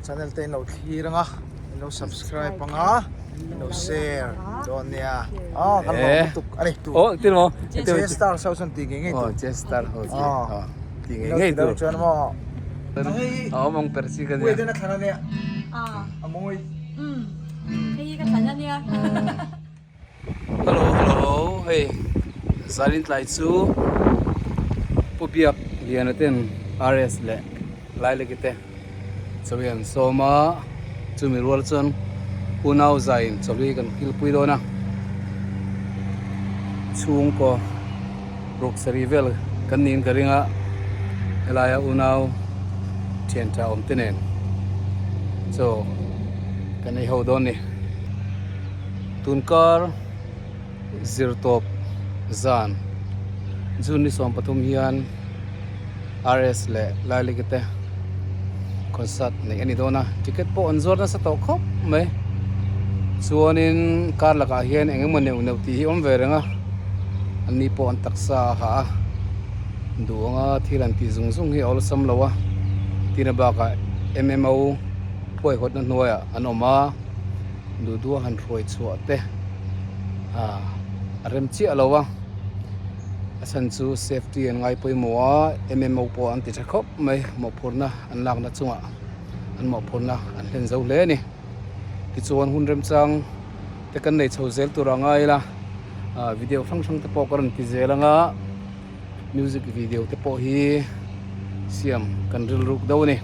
Channel te in lo thlir anga, in lo subscribe anga, in lo share dawn nia. Aw kan lawm lutuk a ni. Aw engtin maw? J Star House an tih ngei ngei tur. Aw J Star House aw tih ngei ngei tur. Chuan maw? A awm ang per chi ka nia. Puia ten a thlan a nia. A mawi. Hei hi ka thlan a nia. Hello hello hei Zalin tlai chu Pu Biak Liana ten RS leh Lailaki te chawi an sawm a chumi rual chuan unau zaiin chawlhi kan kilpui dawn a chhungkaw ruk sarih vel kan niin ka ring a helaia unau thian tha awm te nen chaw kan ei ho dawn a ni. Tunkar zirtawp zan June ni 13 hian RS leh Lailiki te concert neih a ni dawn a, ticket pawh an zuar nasa tawh khawp mai. Chuanin kar lakah hian eng emaw neuh neuh tih hi awm ve reng a, anni pawh an taksa a hah a, duh anga thil an tih zung zung hi a awlsam lo a, tina bakah MMO huaihawtna hnuaiah an awm a. Duh duh a han hruai chhuah te ah a rem chiah lo a a chhan chu safety an ngai pawimawh a M M O pawh an ti tha khawp mai mawhphurhna an lakna chungah an mawhphurhna an hlen zo hle a ni tichuan hun remchang te kan nei chho zel tur a ngai ila ah video hrang hrang te pawh ka rawn ti zel ang a. Music video te pawh hi siam kan rilruk deuh a ni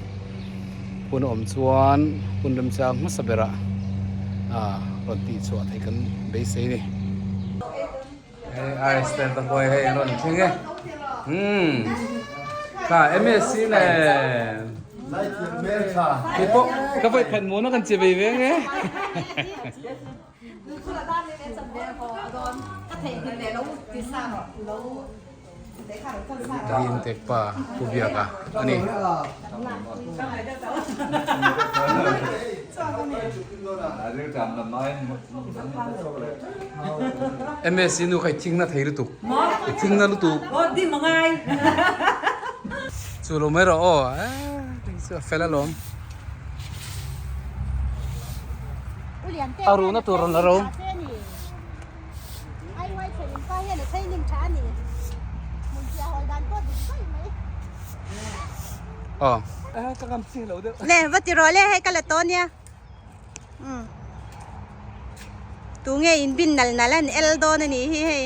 hun a awm chuan hun remchang hmasa berah ah rawn tih chhuah theih kan beisei a ni. Hei ice te an va huai hei an rawn thleng e umm kha msc nen keipawh ka vawi khat muana kan che vei veng e. Rin tek pa Pu Biaka a ni. MSc nu kha i thing na thei lutuk. I thing na lutuk. Chu lo mai rawh aw. Chu a fel alawm. A ruhna tur rawn la ro. Aw. Le va ti rawh le hei ka la tawh nia. Tunge in bin nal nal an el dawn a nih hi hei.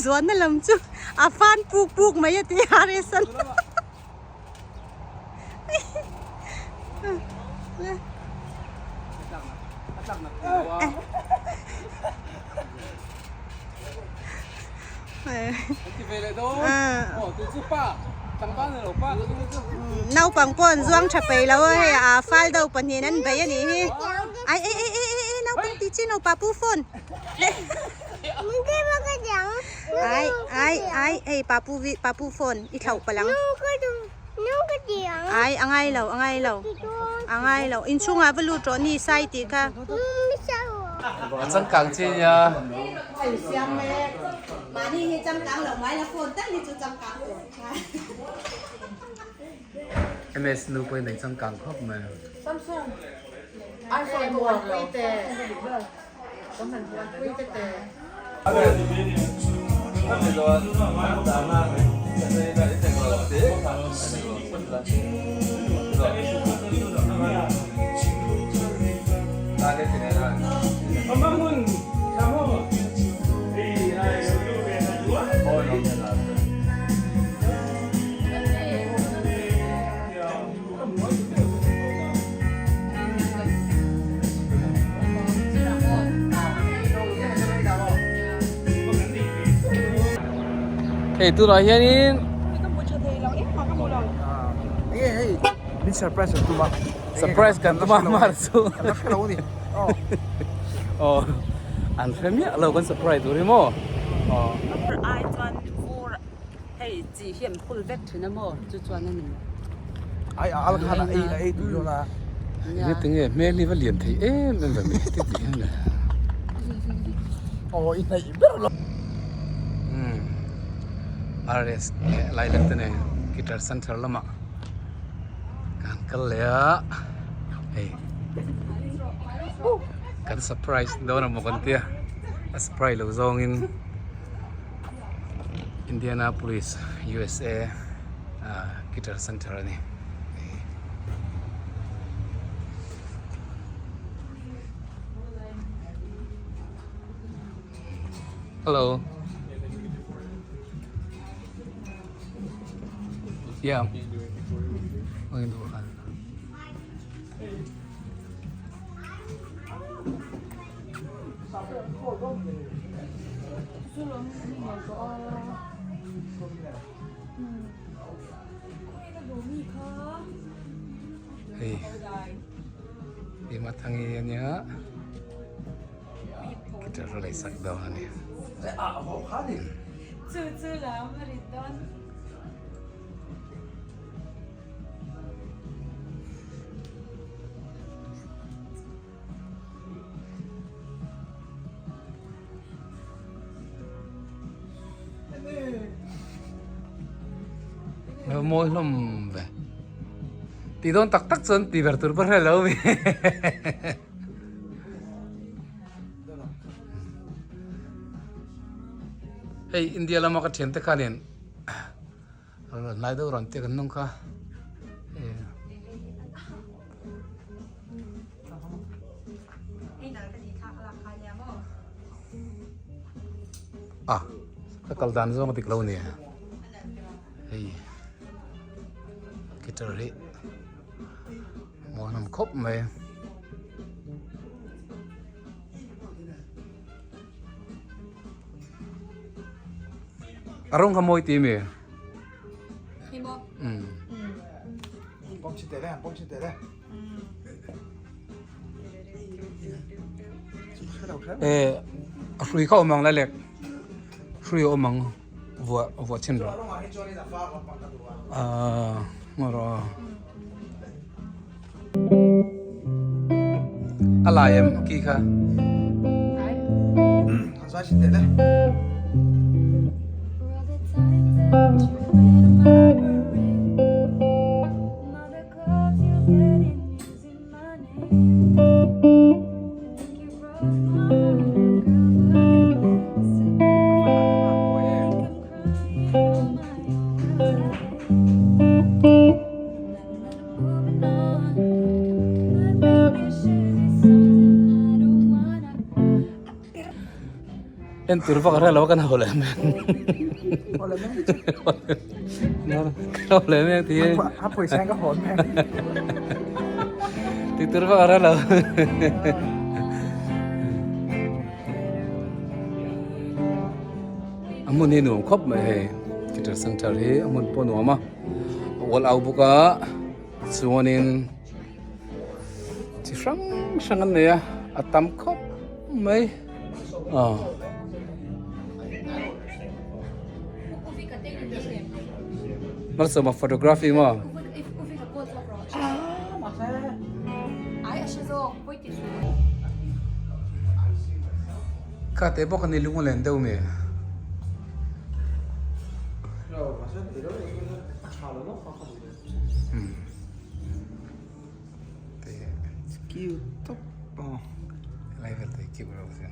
Zuanna lam chu a fan puk puk mai a ti a Harrison. Naupang pawh an zuang tha peih lo a hei a fal deuh pahnihin an bei a nih hi ai ei ei ei ei naupang tih chi no papu phone ai ai ai hei papu vi papu phone i thlauh palh ang ai a ngai lo a ngai lo a ngai lo inchhungah va lut rawh ni sai tih kha. A changkang chi nia. Mahni hi changkang lo mai la phone tal hi chu changkang tur. MS nu pawhin nei changkang khawp mai. Samsung iPhone ka uar lo. Hei tunah hianin Enge hei min surprise an tum a Surprise kan tum a mar chu An la hre lo a ni Aw an hre miah lo kan surprise tur hi maw Aw Ai chuan vur hei chi hi an phul vek thin a maw chu chuan a ni. Ai a al khan a ei a ei duh dawn a. Enge tinge hmel hi va lian thei em em ve mai ti ti hian le. Aw i hnaih ber lo. Umm RS leh Lilac te nen guitar center lamah kan kal leh a hei kan surprise dawn amaw kan tia a surprise lo zawngin Indianapolis USA guitar center a ni. Hello. Yeah. Hei Hei a nia guitar a lei sak dawn a ni. Lo mawi hlawm ve. Tih dawn tak tak chuan tih ber tur pawh hre lo mi. Hei India lama ka thiante khanin rawn hnai deuh rawn tia kan nung kha. Ah, ka kal dan zawng a dik lo a ni. Hei guitar hi muanawm khawp mai. A rawng kha mawi ti mi? Umm. Eh, a hrui kha awm ang la lek. Hrui a awm ang vuah vuah chhin rawh. Ah, ngaw rawh a. A lai em ki kha. En tur vak a hrelo kan ho leh mek. Ho leh mek. Ho leh mek ti. A pawisa ka hawn mek. Ti tur vak a hrelo. A hmun hi nuam khawp mai hei guitar center hi a hmun pawh nuam a a ual au bawk a chuanin chi hrang hrang an nei a a tam khawp mai aw. Malsawma photography maw? Kha te bawk a ni lung a len deuh mi. Lai vel te cute reuh sia.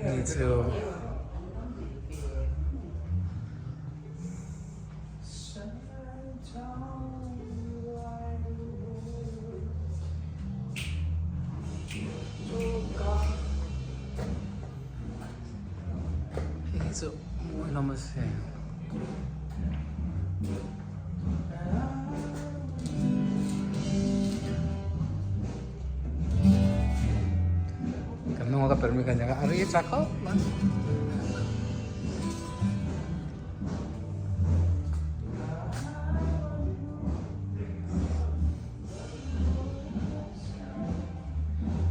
Ni chu. Hei chu mawi hlawm a si. Kan hnunga ka permi kha nia a ri tha khawp mai.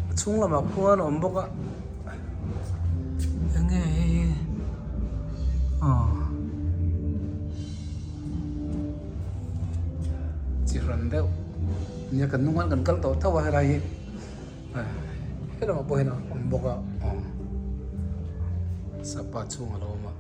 A chhung lamah khuan a awm bawk a eng nge hei hi aw. ran deuh nia kan hnung ah kan kal tawh tho a helai hi helamah pawh hian a awm bawk a aw sapa chhung a lo awm a.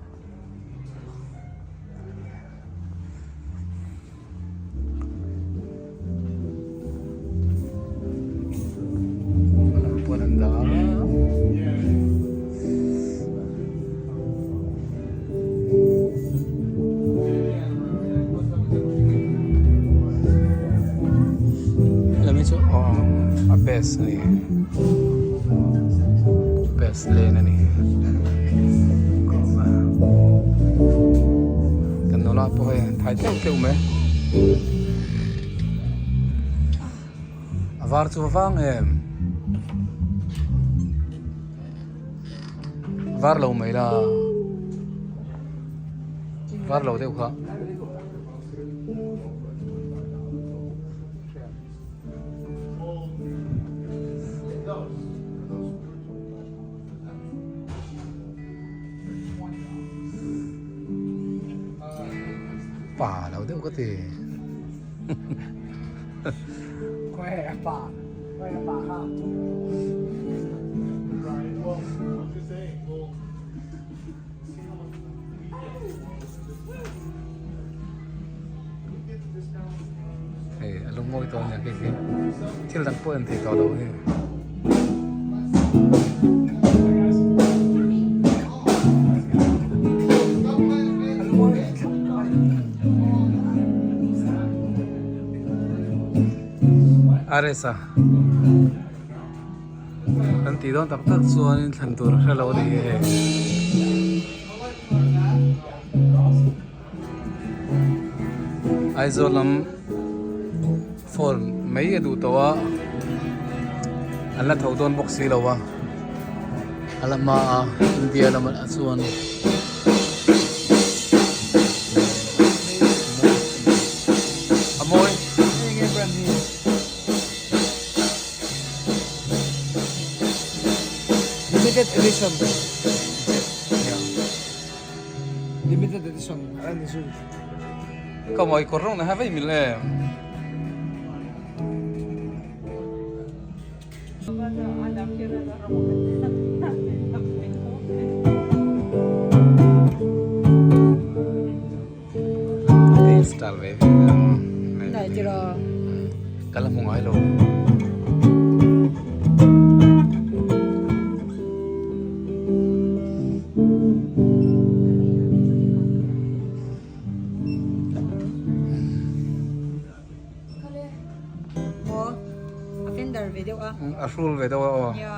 Helami chu aw a best a ni best lane a ni kan nula pawh hei an thai tleuh tleuh mai a var chu a vang em var lo mai la var lo deuh kha. Pa lo deuh ka ti. Hei a lungawi tawh ania khi khi thil dang pawh en thei tawh lo hei. Aresa kan tih dawn tak tak chuanin thlan tur a hre lo a ni hei. Aizawl lam phone mai a duh tawh a an la tho dawn bawk si lo a a la hma a India lamah ah chuan a mawi Limited edition. Limited edition a ni zui. Ka mawi kawr rawng na ha vei mil e. Style ve ve. Dai tiro. Kala hmu ngai lo. A fender ve deuh a. A hrul ve deuh a aw. Nia.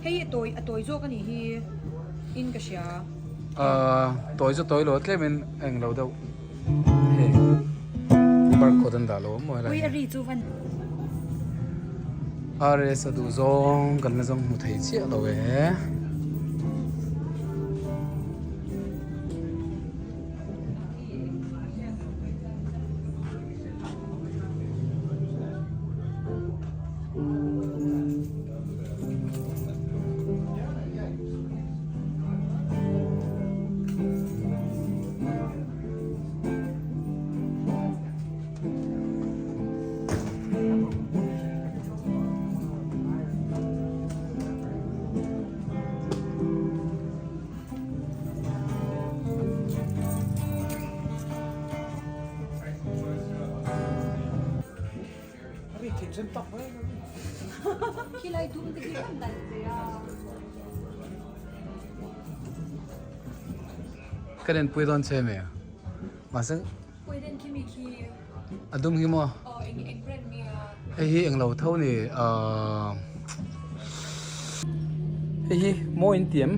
Hei a tawi a tawi zawk a nih hi in ka hria. Tawi chu tawi lo tlemin a englo deuh. Hei barcode an dah lo a maw helai. Ui a ri chu van. RS a duh zawng kan la zawng hmu thei chiah lo e. Ka len pui dawn che mi mahse a dum hi maw hei hi englo tho ni ahh hei hi maw in ti em.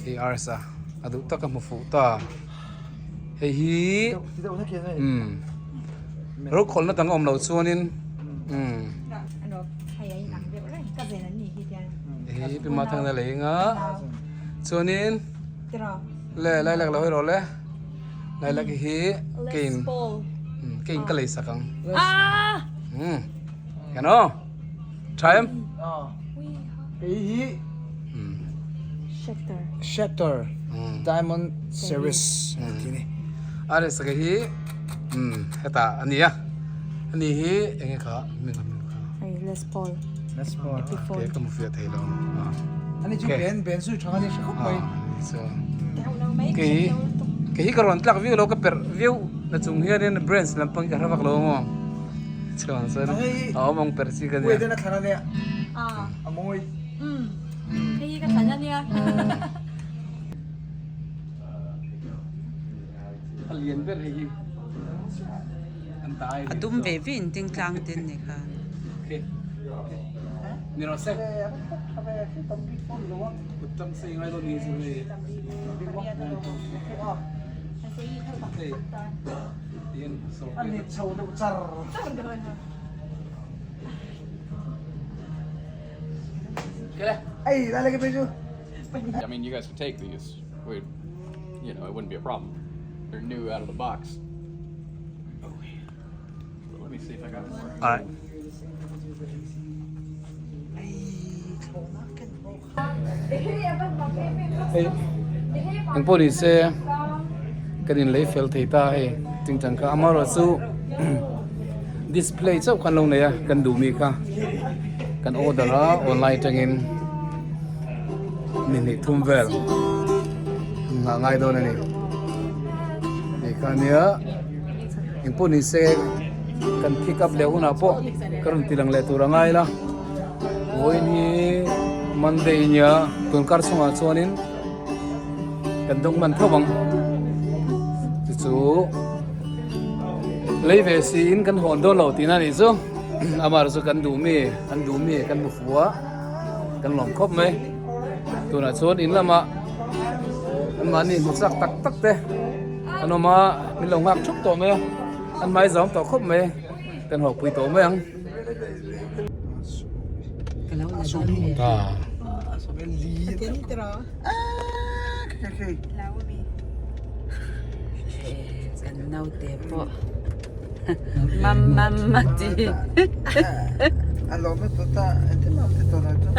Hei arsa a duh tak a hmu fuh ta hei hi umm rokhawlhna dang a awm loh chuanin umm hei pi ma thangna lei anga chuanin le lai lak lo hi rawh le. Lilac hi kein kein ka lei sak ang. Um hian aw tha em? Kei hi Shatter Diamond Series an ti ni. A lei sak hi hetah a ni a, ani hi enge kha hming a hming kha. Les Paul. Les Paul. Ke ka mu fiah thei lo. Ani chu ben ben sui thang ani hre khawp mai. Kei kei hi ka rawn tlak viau lo ka perh viau na chung hianin branch lampang hi ka hre vak lo maw chuan chuan a awm ang perh chi ka nia. Puia ten a thlan ania a mawi. Hei hi ka thlan ania. A lian ber hei hi an ta ai. A dum ve ve in ting tlang te ni kha. Ni rawh se. Kut tang sei ngai lo ni chu hei. Hei. Tian sawr An ni chho deuh char. Kele. Ei lai lai ke pe chu. I mean, you guys could take these. We, you know, it wouldn't be a problem. They're new out of the box. But let me see if I got more. Alright. Hei engpawh ni se kan in lei fel thei ta hei chingchang kha amaherawh chu display chauh khan lo nei a kan duh mi kha kan order a online atangin ni hnih thum vel nghah ngai dawn a ni tih kha nia engpawh ni se kan pick up leh hunah pawh ka rawn ti lang leh tur a ngai la vawiin hi Monday nia tun kar chungah chuanin kan dawng man tho ang chu chu lei ve siin kan hawn dawn lo tihna a nih chu amah chu kan duh mi an duh mi kan hmu fu a. Kan lawm khawp mai. Tunah chuan in lamah an mahni hmu chak tak tak te an awm a, min lo nghak thup tawh mai a, an hmai zam tawh khawp mai, kan hawkpui tawh mai ang. Kan naute pawh mam mam a ti. A lawm a tawt a, engtin mah ti tawh lo chu.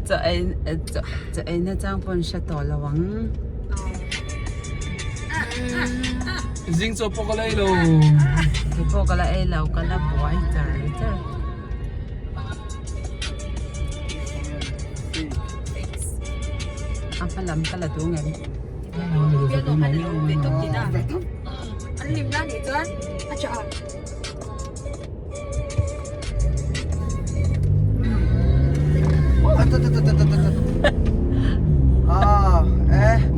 Chaw ei chaw ei na chang pawh an hre tawh lo ang. Zing chaw pawh ka la ei lo. Kei pawh ka la ei lo, ka la buai char char. A hma lam ka la duh ngem.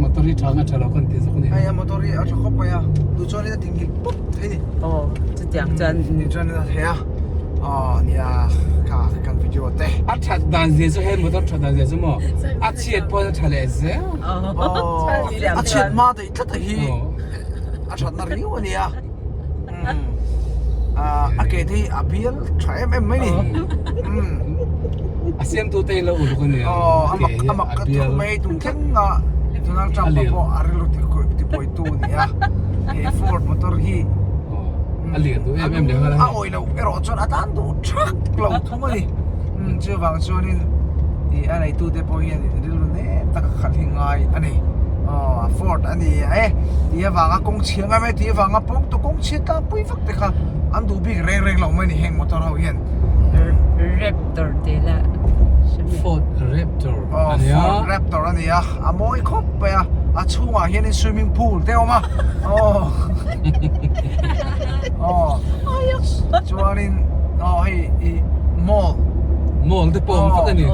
Motor hi tha nga tha lo kan ti zawk a ni. Hei a motor hi a tha khawp mai a, duh chuan in a tingil pawp thei ni. Aw chutiang chuan. Duh chuan in a thei a. Aw nia kha kan video te. A that dan zia chu he motor that dan zia chu maw a chhiat pawh a tha leh zel. Aw a chhiat hma daih tlat a hi a that na riau a nia. A ke te hi a bial tha em em mai ni. A siam tu te in lo uluk a nia. Aw a mak a mak ka thu mai tum thleng a Donald Trump a pawh a rilru ti pawi tu a nia. He Ford motor hi. A lian duh em em leh nghal a. A awih loh erawh chuan a tan duh thak lo thung a ni. Chuvang chuanin ih a neitute pawh hian rilru nem tak a khalh hi ngai a ni. Aw Ford a ni e tih avanga kawng chhia ngai mai tih avanga pawng tu kawng chhia tlangpui vak te kha an duh bik reng reng lo mai a ni heng motor ho hian. Raptor tih lah Ford Raptor a nia. Ford Raptor a nia a mawi khawp mai a a chhungah hianin swimming pool te a awm a aw aw chuanin aw hei ih mall mall te pawh a awm vek a ni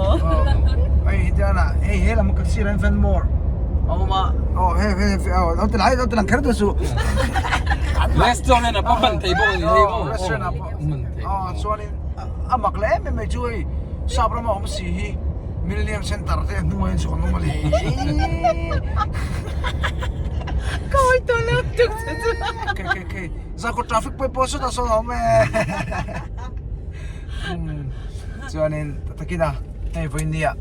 hei hetiang ah hei he lam ka sirah hian fan mall a awm a aw hei hei aw lo ti lai lo ti lang kher duh suh restaurant ah pawh hman thei bawk a ni hei maw restaurant ah pawh aw chuanin a mak leh em em mai chu hei sap rama awm si hi Millennium Center te hnungah hian chhuk an awm a ni. Ka hawi tawh lo tuk che chu. Kei kei kei Zarkawt traffic pawh pawh sawtah sawn a awm e. Chuanin takin a hei vawinia.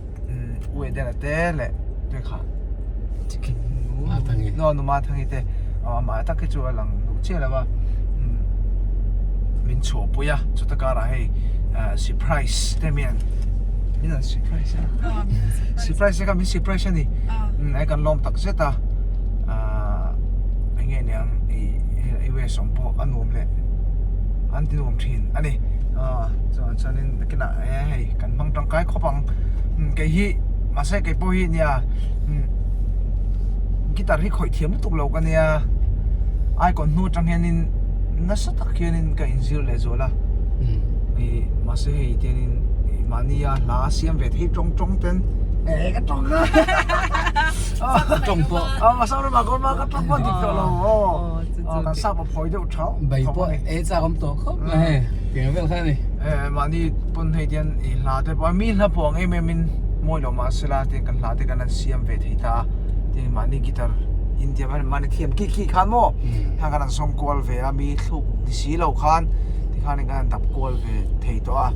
U Edena te leh te kha nu nu Mathangi te amah tak hi chu a lang duh chiah lo a min chhuahpui a chuta karah hei surprise te mian min an surprise a surprise te kha min surprise a ni ai kan lawm tak zet a eng nge niang ih US awm pawh a nuam leh an ti nuam thin a ni chuan chuanin nakinah hei kan hmang tangkai khawp ang kei hi mahse kei pawh hi nia guitar hi khawih thiam lutuk lo ka nia icon hnu atang hianin nasa tak hianin ka inzir leh zual a ih mahse hei tianin ih mahnia hla siam ve thei tawng tawng ten eh ka tawng a tawng pawh a sam lamah ka awm a ka tawng pawh dik tawh lo aw kan sap a phawi deuh thau bai pawh ei chak awm tawh khawp mai hei tiang vel kha a ni eh mahni pawn hei tian ih hla te pawh mi hla pawh ang em em in mawi lo mahsela tiang kan hla te kan han siam ve thei ta a tiang mahni guitar in tiam a mahni thiam kik kik khan maw hang kan han sawng kual ve a mi thluk ni si lo khan tikhan in kan han dap kual ve thei tawh a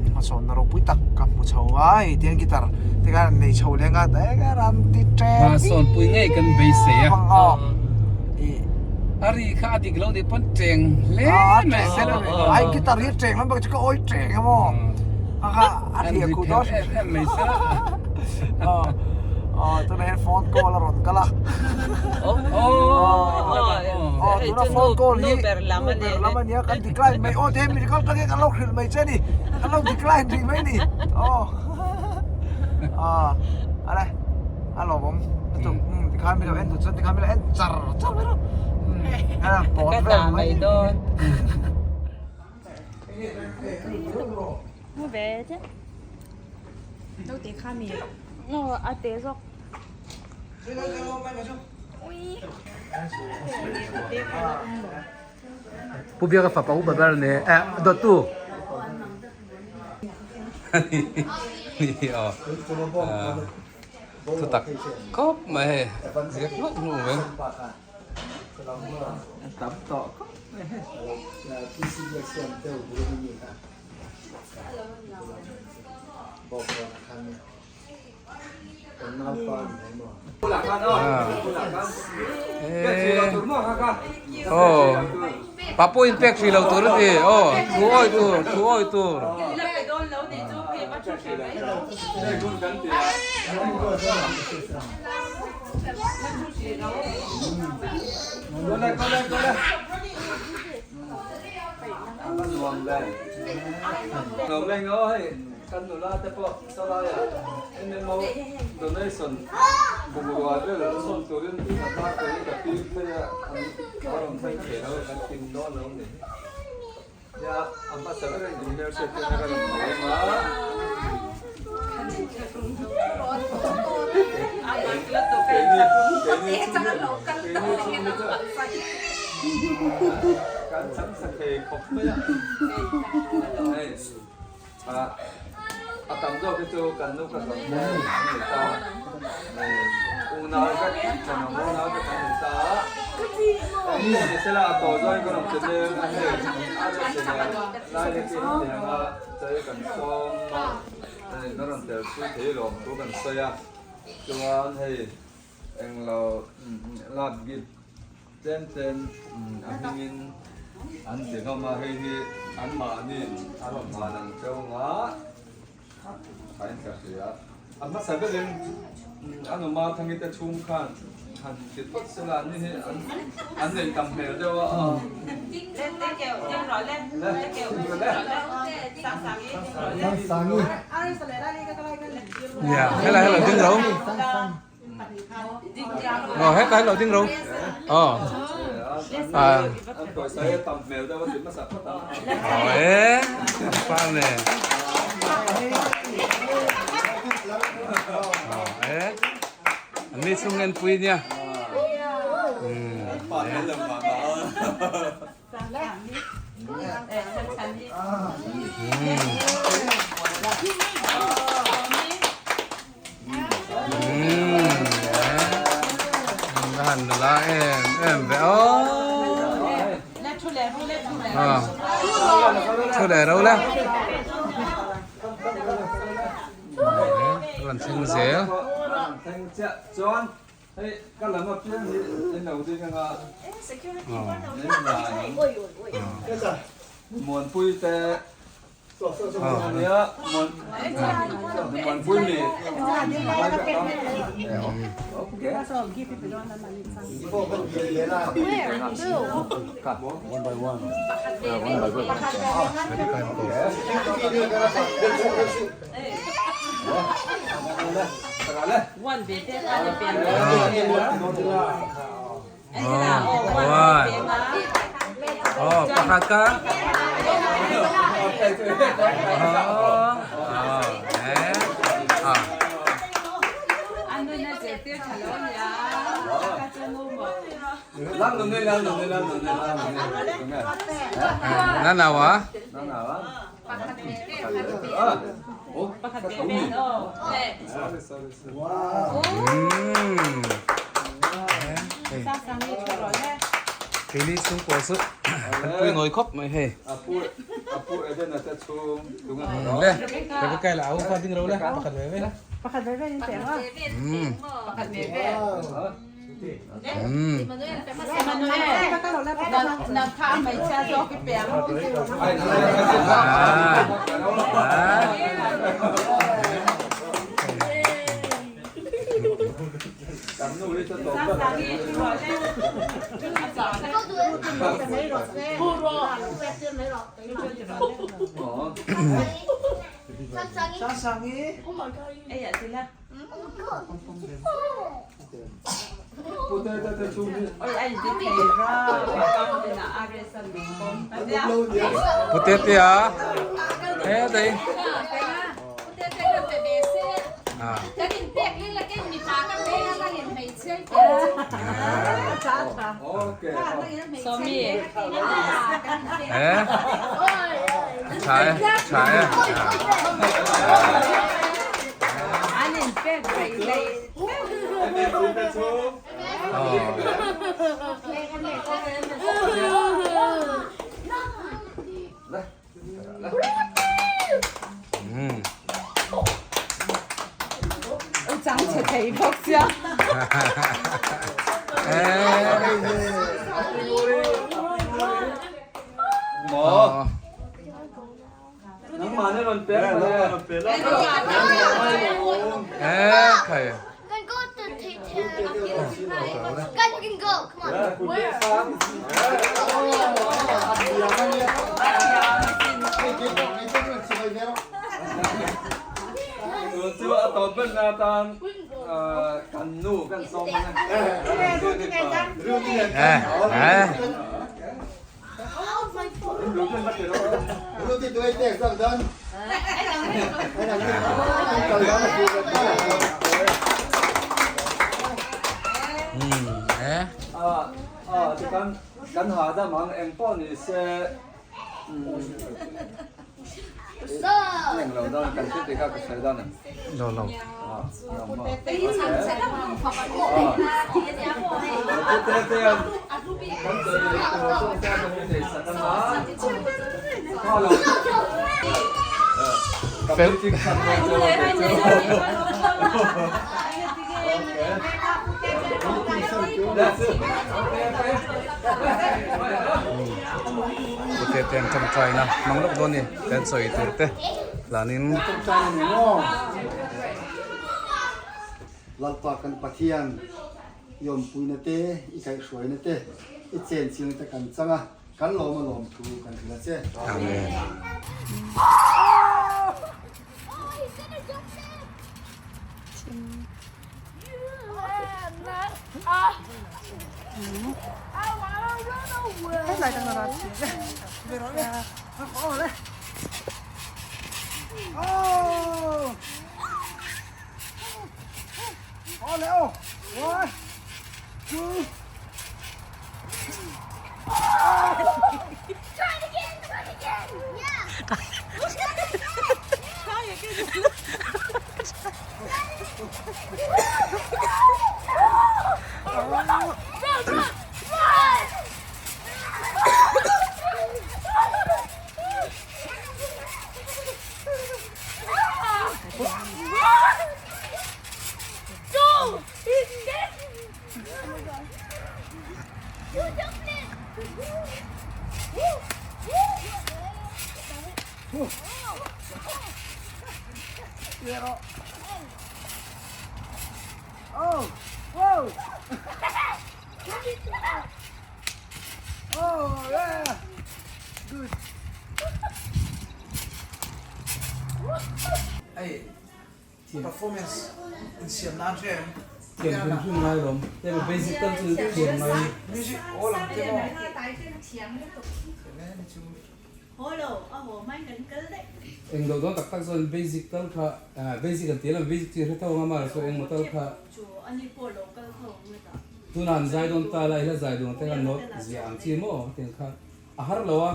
hmasawnna ropui tak ka hmu chho a hei tiang guitar te khan an nei chho leng a eng a ram ti ṭep hmasawn pui ngei kan beisei a a ri kha a dik lo nih pawn ṭeng hle mai ai guitar hi ṭeng lam bak chu ka awi ṭeng a maw a kha a hliah khuh dawn em em mai se la aw tunah hian phone call a rawn kal a aw tuna phone call hi nu ber lam a nia kan decline mai aw te mi kal tang hian kan lo hrilh mai che a ni kan lo decline rih mai a ni aw a a lawmawm lutuk tikhan mi lo en duh chuan tikhan mi lo en char char mai rawh ka ta mai dawn Mu ve che. Đâu te kha mi. No a te zawk. Ui. Pu Biaka fapa upa ber ne eh dawttu. Ni aw. Thu tak khawp mai hei ziak hlauh hlauh mai. Tam tawh khawp mai hei. Aw papu in pek hrih lo tur a ti aw thu awi tur thu awi tur. Yeah, hello hello ding ro. Ờ hết cái lo ding ro. Ờ. À. Ờ ê, pha nè. Ờ ê. An ni chung en pui nia. Han la em em ve aw. À. Thu leh ro le. kan thleng zel. Pakhat ka. Nanawa. Keini chhungkua chu kan pui nawi khawp mai hei. Le Rebecca lah au fa ding ro le pakhat ve ve. Pakhat ve ve in pe ang a. Putetea he dei he tha e tha e. Lo lo. Fel. Pute te an tawngtai na hmang lawk dawn a ni kan sawi tur te tlanin. Tawngtai na ni maw? Lalpa kan Pathian i awmpuina te, i kaihhruaina te, i chenchilna te kan chang a, kan lawm a lawm thu kan hrilh a che. Amen. Rawh. Oh! Wow! Oh, yeah! Good. Hey, performance insiam nan hre em? Thiam hrim hrim ngai lawm. Hei basic tal chu thiam ngai. Music aw lang te maw? Eng deuh dawn tak tak chuan basic tal kha basic an ti lo basic chu i hre tho ang a mahse chu engmaw tal kha tunah an zai dawn ta la i la zai duh ang te kha note ziah ang chi maw hetiang kha a har lo a.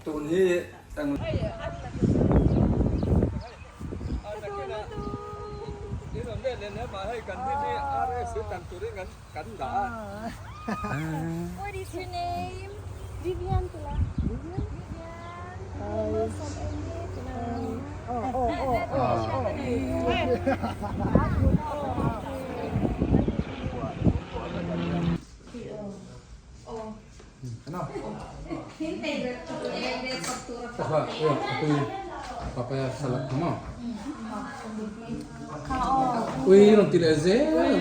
Tun hi eng What is your name? Vivian pala. Vivian? Papaya salad kha maw? Ui rawn ti leh zel ang.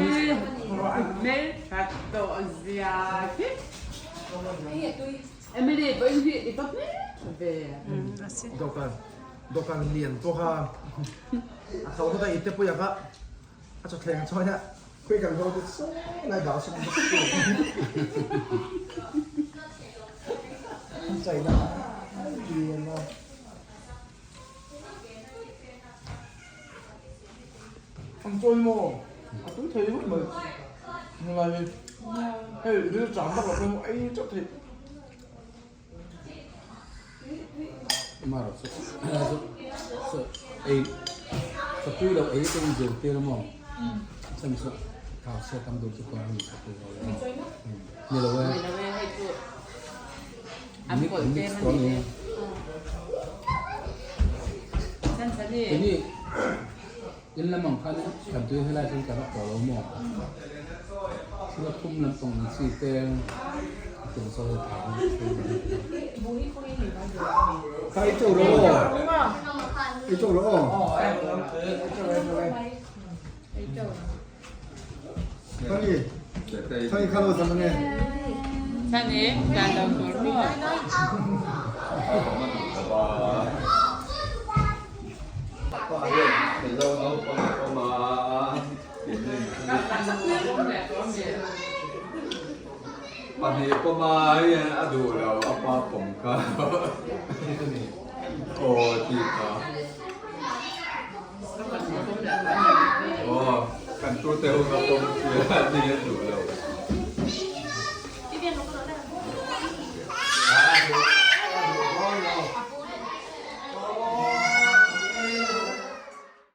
Emily pawhin hi i va hmel ve. Dawhkan dawhkan lian pawh kha a tho hawt a ite pui a kha a chawthleng chuan a khawi kan ho te saw lai dah sawn an an chai na a lian a. An chawi maw? A tui thei vek mai. Nilai hei ril cham vak lo pawh ei chauh theih. Mara chu chu ei ka tui lo ei te in zir tir maw? Chhan chu thau chhiat tam duh chu ka ni ka tui lo ni lo e. Ni lo e hei chu an pawlh tlem a ni e. Chhan chhan i. Keini in lam ang khan kan tui helai chuan kan a pawh lo maw? Thil a thum lampang ang chi te tiang saw hi thau ang chi Kha i chauh rawh aw. I chauh rawh aw. Thani, Thani kha lo zam ange. Thani, dan lo tur maw? Pahnih pawma hian a duh lo a pa pawm kha aw tih kha. Aw kan tute ho ka pawm sia ni a duh lo.